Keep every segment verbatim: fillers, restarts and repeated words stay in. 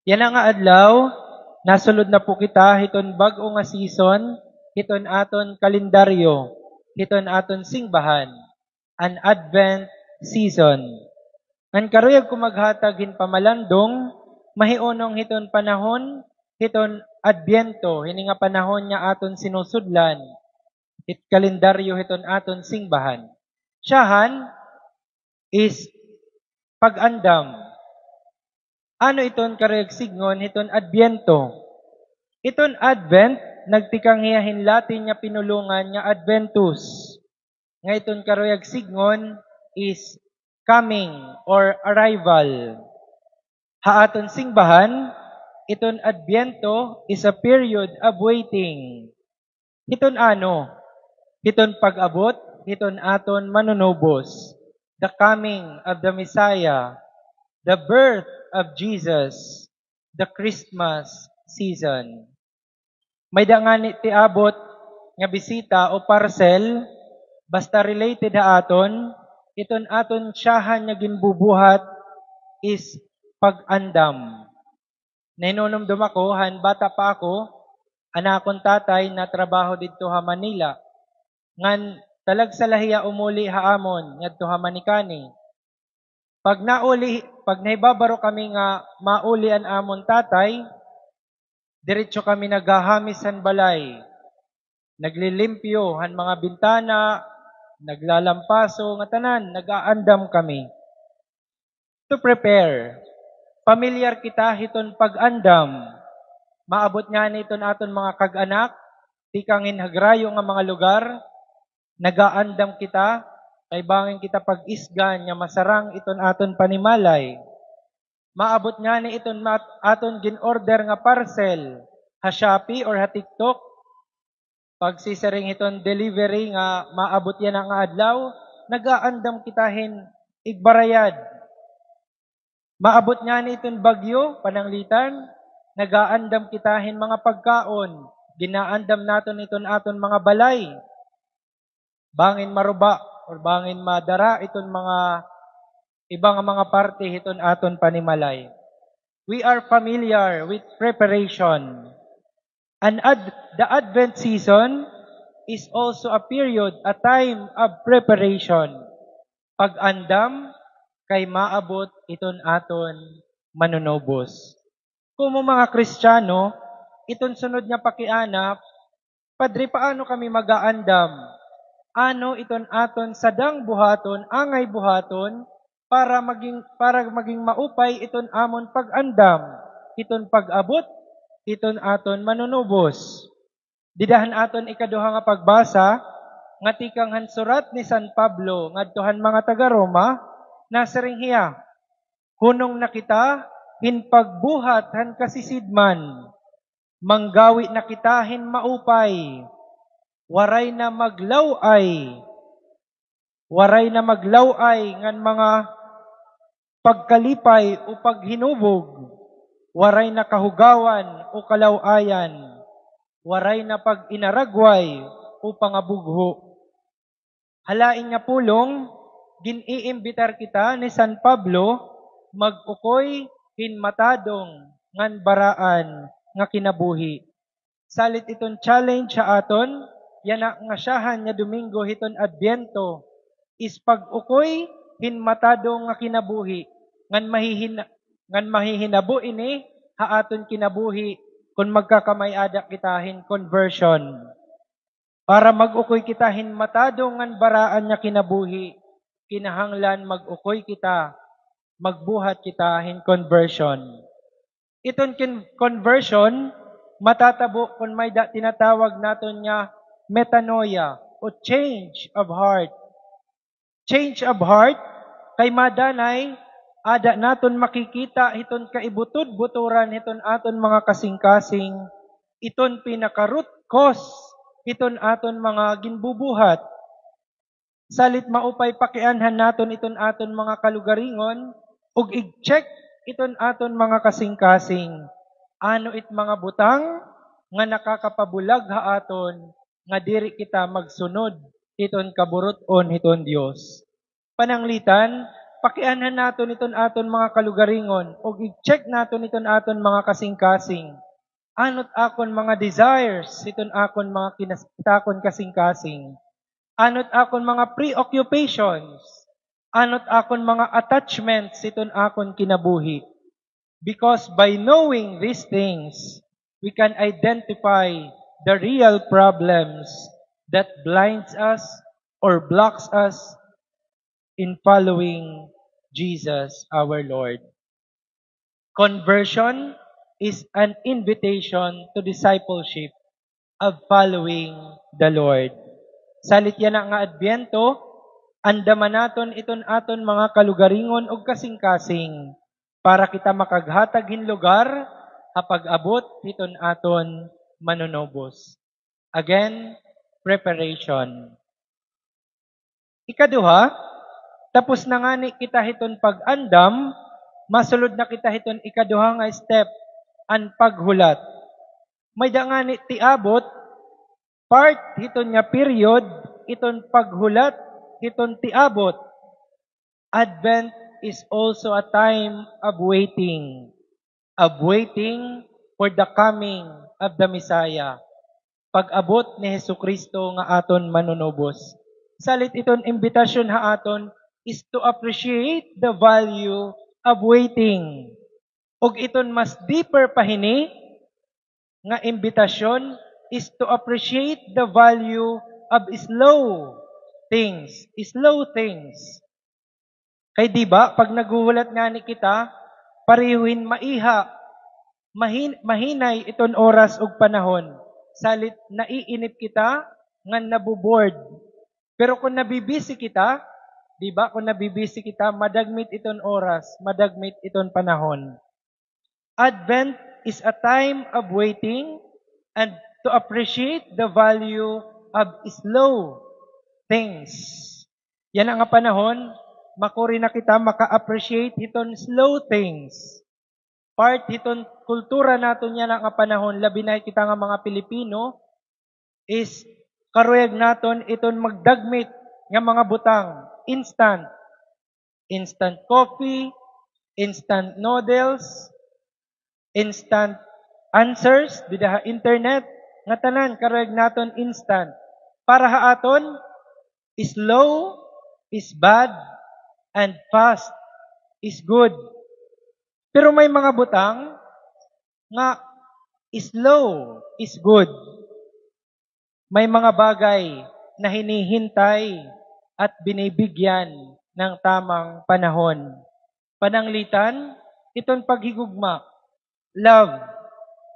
Yana nga adlaw, nasulod na po kita hiton bag-o nga season hiton aton kalendaryo, hiton aton singbahan, an Advent season. Ngan karuyag ko maghatag hin pamalandong, mahiunong hiton panahon hiton Adbyento, hini nga panahon nga aton sinusudlan, hit kalendaryo hiton aton singbahan. Syahan is pag-andam. Ano iton karuyag sidngon hiton Adbyento? Iton Advent, nagtikang hiya hin Latin nga pinulongan nga Adventus. Nga iton karuyag sidngon is coming or arrival. Ha aton singbahan, iton Adbyento is a period of waiting. Hiton ano? Hiton pag-abot hiton aton Manunubos, the coming of the Messiah, the birth of Jesus, the Christmas season. May-ada ngani ti abot nga bisita o parcel, basta related ha aton, iton aton syahan nga ginbubuhat is pag-andam. Nahinunumdom ako, han bata pa ako, an akon tatay natrabaho didto ha Manila. Ngan talagsa la hiya umuli ha amon, ngadto ha Manicani. Pag nauli, pag nahibabaro kami nga mauli an amon tatay, diretso kami naghahamis han balay. Naglilimpyo han mga bintana, naglalampaso, nga tanan, nag-aandam kami. To prepare. Pamilyar kita hiton pag-andam. Maabot ngani iton aton mga kag-anak, tikang hin hagrayo nga mga lugar, nag-aandam kita, kay bangin kita pag-isgan nga masarang iton aton panimalay. Maabot ngani iton mat-, aton gin-order nga parcel ha Shopee or ha TikTok. Pagsisiring hiton delivery nga maabot yana nga adlaw, nag-aandam kita hin igbarayad. Maabot ngani iton bagyo, pananglitan, nag-aandam kita hin mga pagkaon, ginaandam naton iton aton mga balay. Bangin maruba or bangin madara iton mga iba nga mga parte hiton aton panimalay. We are familiar with preparation. An ad-, the Advent season is also a period, a time of preparation. Pag-andam kay maabot iton aton Manunubos. Komo mga Kristiyano, iton sunod nga pakiana, Padre, paano kami mag-aandam? Ano iton aton sadang buhaton, angay buhaton, para maging, para maging maupay iton amon pag-andam hiton pag-abot hiton aton Manunubos? Dida han aton ikaduha nga pagbasa, nga tikang han surat ni San Pablo ngadto han mga taga-Roma, nasiring hiya, "Hunong na kita hin pagbuhat han kasisidman. Manggawi na kita hin maupay. Waray na maglaw-ay. Waray na maglaw-ay ngan mga pagkalipay o paghinubog. Waray na kahugawan o kalaw-ayan. Waray na pag-inaragway o pangabugho." Ha lain nga pulong, gin-iimbitar kita ni San Pablo mag-ukoy hin matadong ngan baraan nga kinabuhi. Salit iton challenge ha aton, yana nga syahan nga Domingo hiton Adbyento, is pag-ukoy hin matadong nga kinabuhi, ngan mahihina-, ngan mahihinabo ini ha aton kinabuhi kon magkakamay-ada kita hin conversion. Para mag-ukoy kita hin matadong ngan baraan nga kinabuhi, kinahanglan mag-ukoy kita, magbuhat kita hin conversion. Iton kin-, conversion, matatabo kon may-ada tinatawag naton nga metanoia o change of heart. Change of heart, kay madanay, ada naton makikita hiton kaibutod-buturan hiton aton mga kasingkasing, iton pinaka-root cause hiton aton mga ginbubuhat. Salit maupay pakianhan naton iton aton mga kalugaringon, ug i-check iton aton mga kasingkasing. Ano it mga butang nga nakakapabulag ha aton nga diri kita magsunod hiton kaburut-on hiton Dios. Pananglitan, Pakianhan naton iton aton mga kalugaringon, ug i-check naton iton aton mga kasingkasing. Ano't akon mga desires hiton akon mga kinas-, akon kasingkasing? Ano't akon mga preoccupations? Ano't akon mga attachments hiton akon kinabuhi? Because by knowing these things, we can identify the real problems that blinds us or blocks us in following Jesus our Lord. Conversion is an invitation to discipleship of following the Lord. Salit yana nga Adbyento, andaman naton iton aton mga kalugaringon ug kasingkasing para kita makaghatag hin lugar ha pag-abot hiton aton Manunubos. Again, preparation. Ikaduha, tapos na ngani kita hiton pag-andam, masulod na kita hiton ikaduha nga step, an paghulat. May-ada ngani tiabot, part hiton nga period, iton paghulat hiton tiabot. Advent is also a time of waiting, of waiting for the coming of the Messiah. Pag-abot ni Jesucristo nga aton Manunubos. Salit iton imbitasyon ha aton is to appreciate the value of waiting. Ug iton mas deeper pa hini nga imbitasyon is to appreciate the value of slow things. Slow things. Kay di ba, pag naghuhulat ngani kita, pareho hin maiha, mahin-, mahinay iton oras ug panahon. Salit naiinip kita, ngan nabobored. Pero kon nabibisi kita, di ba, kon nabibisi kita, madagmit iton oras, madagmit iton panahon. Advent is a time of waiting and to appreciate the value of slow things. Yana nga panahon, makuri na kita maka-appreciate hiton slow things. Part hiton kultura naton yana nga panahon, labi na kita nga mga Pilipino, is karuyag naton iton magdagmit nga mga butang, instant. Instant coffee, instant noodles, instant answers dida ha internet, nga tanan karuyag naton instant. Para ha aton, slow is bad and fast is good. Pero may mga butang nga slow is good. May mga bagay na hinihintay at binibigyan ng tamang panahon. Pananglitan, iton paghigugma, love.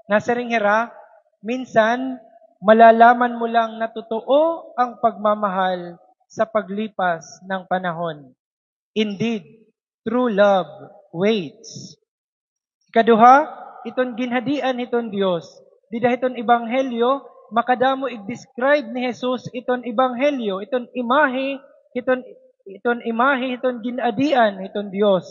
Nasiring hira, minsan, malalaman mo lang na totoo ang pagmamahal sa paglipas ng panahon. Indeed, true love waits. Ikaduha, iton ginhadian hiton Dios. Dida hiton ebanghelyo, makadamo ig-describe ni Jesus iton ebanghelyo, iton imahe, iton, iton imahe hiton ginhadian hiton Dios.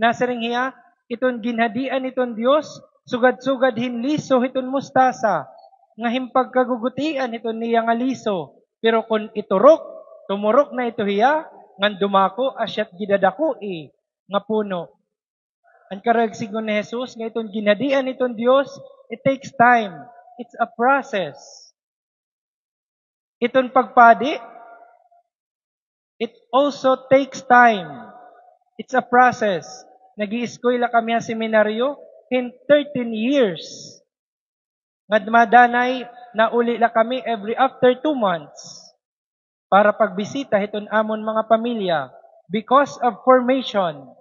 Nasiring hiya, iton ginhadian hiton Dios, sugad-sugad hin liso hiton mustasa, nga hin pagkagugutian hiton niya nga liso. Pero kon iturok, tumurok na ito hiya, ngan dumako, asya't gidadakoi nga puno. An karuyag sidngon ni Jesus nga iton ginhadian hiton Dios, it takes time. It's a process. Iton pagpadi, it also takes time. It's a process. Nag-ieskwela kami ha seminaryo hin thirteen years. Nga madanay, nauli la kami every after two months para pagbisita hiton amon mga pamilya because of formation,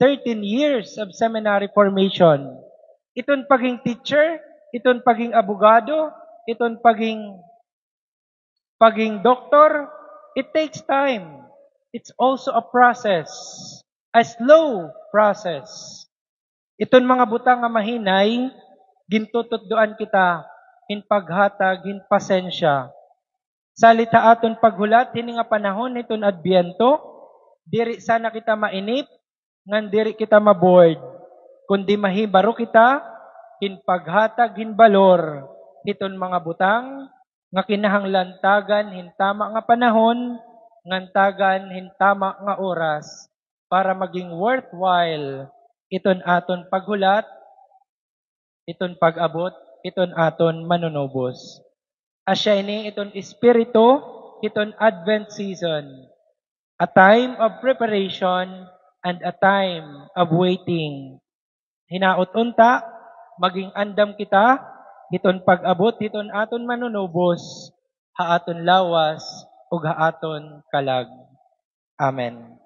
thirteen years of seminary formation. Iton paging teacher, iton paging abogado, iton paging paging doktor, it takes time. It's also a process, a slow process. Iton mga butang nga mahinay, gintututdoan kita hin paghatag hin pasensya. Salit ha aton paghulat hini nga panahon hiton Adbyento, diri sana kita mainip, ngan diri kita ma-bored, kundi mahibaro kita hin paghatag hin balor hiton mga butang nga kinahanglan tagan hin tama nga panahon ngan tagan hin tama nga oras. para maging worthwhile iton aton paghulat, iton pag-abot, iton aton Manunubos. Asya ini iton espiritu hiton Advent season, a time of preparation and a time of waiting. Hinaot unta, maging andam kita hiton pag-abot hiton aton Manunubos ha aton lawas ug ha aton kalag. Amen.